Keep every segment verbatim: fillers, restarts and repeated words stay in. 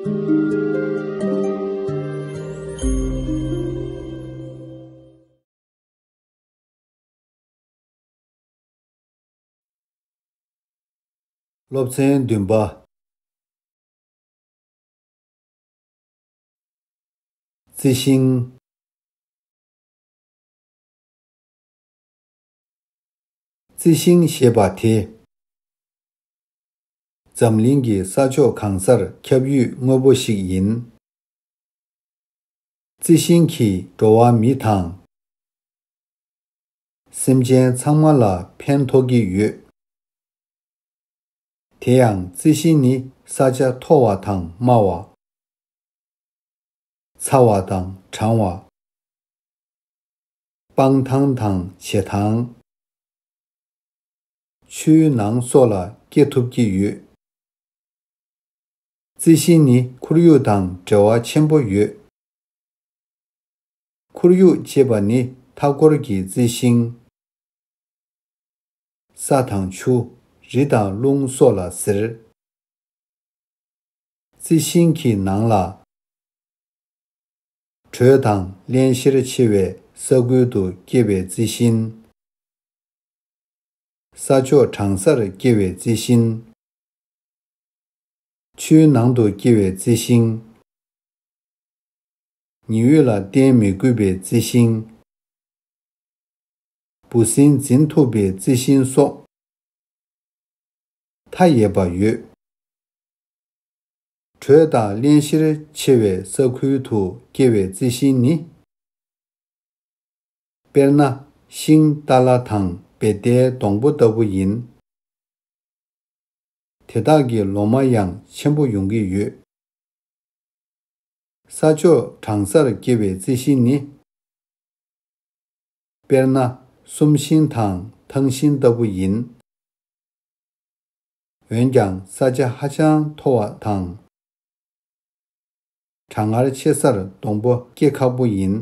སློབ་ཚན་བདུན་པ། རྩི་ཤིང་། རྩི་ཤིང་ཞེས་པ་དེ། འཛམ་གླིང་གི་ས་ཕྱོགས་གང་སར་ཁྱབ་ཡུལ་དངོས་པོ་ཞིག་ཡིན། རྩི་ཤིང་གིས་འགྲོ་བ་མི་དང་། སེམས་ཅན་ཚང་མ་ལ་ཕན་ཐོགས་ཀྱི་ཡོད། དེ་ཡང་རྩི་ཤིང་ནི་ས་ཆ་མཐོ་བ་དང་དམའ་བ། ཚ་བ་དང་གྲང་བ། སྤང་ཐང་དང་བྱེ་ཐང་། ཆུའི་ནང་སོགས་ལ་སྐྱེ་ཐུབ་ཀྱི་ཡོད། རྩི་ཤིང་ནི་ཁོར་ཡུག་དང་འབྲེལ་བ་ཆེན་པོ་ཡོད། ཁོར་ཡུག་ཅེས་པ་ནི་མཐའ་འཁོར་གྱི་རྩི་ཤིང་། ས་དང་ཆུ། རི་དང་རླུང་སོགས་ལ་ཟེར། རྩི་ཤིང་གི་ནང་ལ། དྲོད་དང་བརླན་གཤེར་ཆེ་བའི་ས་ཁུལ་དུ་སྐྱེ་བའི་རྩི་ཤིང་། ས་ཕྱོགས་གྲང་སར་སྐྱེ་བའི་རྩི་ཤིང་། ཆུའི་ནང་དུ་སྐྱེ་བའི་རྩི་ཤིང་། ཉི་འོད་ལ་བརྟེན་མི་དགོས་པའི་རྩི་ཤིང་། འབུ་སྲིན་འཛིན་ཐུབ་པའི་རྩི་ཤིང་སོགས། མཐའ་ཡས་པ་ཡོད། དྲོད་དང་བརླན་གཤེར་ཆེ་བའི་ས་ཁུལ་དུ་སྐྱེ་བའི་རྩི་ཤིང་ནི། དཔེར་ན། ཤིང་ཏཱ་ལ་དང་བེ་ཏའི་སྡོང་པོ་ལྟ་བུ་ཡིན། དེ་དག་གི་ལོ་མ་ཡང་ཆེན་པོ་ཡོང་གི་ཡོད། ས་ཕྱོགས་གྲང་སར་སྐྱེ་བའི་རྩི་ཤིང་ནི། དཔེར་ན། གསུམ་ཤིང་དང་ཐང་ཤིང་ལྟ་བུ་ཡིན། འོན་ཀྱང་ས་ཆ་ཧ་ཅང་མཐོ་བ་དང་། གྲང་ངར་ཆེ་སར་སྡོང་པོ་སྐྱེ་ཁག་པོ་ཡིན།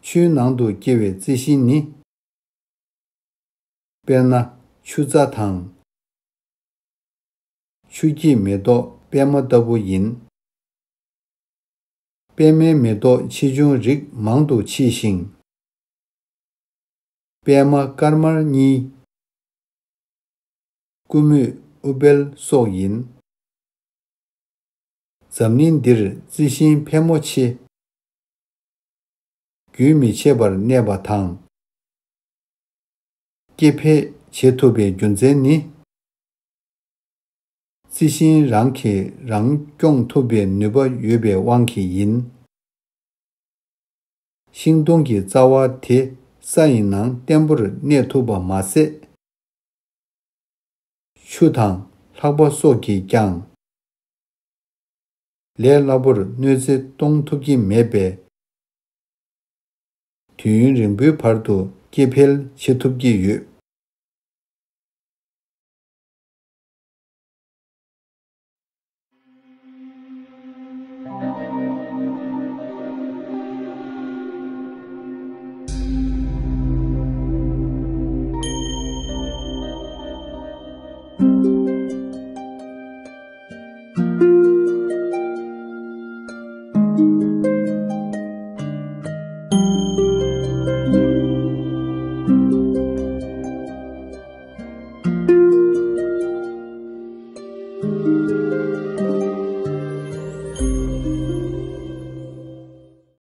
ཆུའི་ནང་དུ་སྐྱེ་བའི་རྩི་ཤིང་ནི། དཔེར་ན། ཆུ་རྩྭ་དང་། ཆུ་སྐྱེས་མེ་ཏོག་པད་མ་ལྟ་བུ་ཡིན། པད་མའི་མེ་ཏོག་ཆེ་ཆུང་རིགས་མང་དུ་མཆིས་ཤིང་། པད་མ་དཀར་དམར་གཉིས། ཀུ་མུད་ཨུཏྤལ་སོགས་ཡིན། འཛམ་གླིང་འདིར་རྩི་ཤིང་ཕལ་མོ་ཆེ། རྒྱུན་མི་ཆད་པར་གནས་པ་དང་། སྐྱེ་འཕེལ་བྱེད་ཐུབ་པའི་རྒྱུ་མཚན་ནི། རྩི་ཤིང་རང་གིས་རང་སྐྱོང་ཐུབ་པའི་ནུས་པ་ཡོད་པའི་དབང་གིས་ཡིན། ཤིང་སྡོང་གི་རྩ་བ་དེ་ས་ཡི་ནང་བརྟན་པོར་གནས་ཐུབ་པ་མ་ཟད། ཆུ་དང་ལྷགས་པ་སོགས་ཀྱིས་ཀྱང་ལས་སླ་པོར་གནོད་འཚེ་གཏོང་ཐུབ་ཀྱི་མེད་པས། དུས་ཡུན་རིང་པོའི་བར་དུ་སྐྱེ་འཕེལ་བྱེད་ཐུབ་ཀྱི་ཡོད།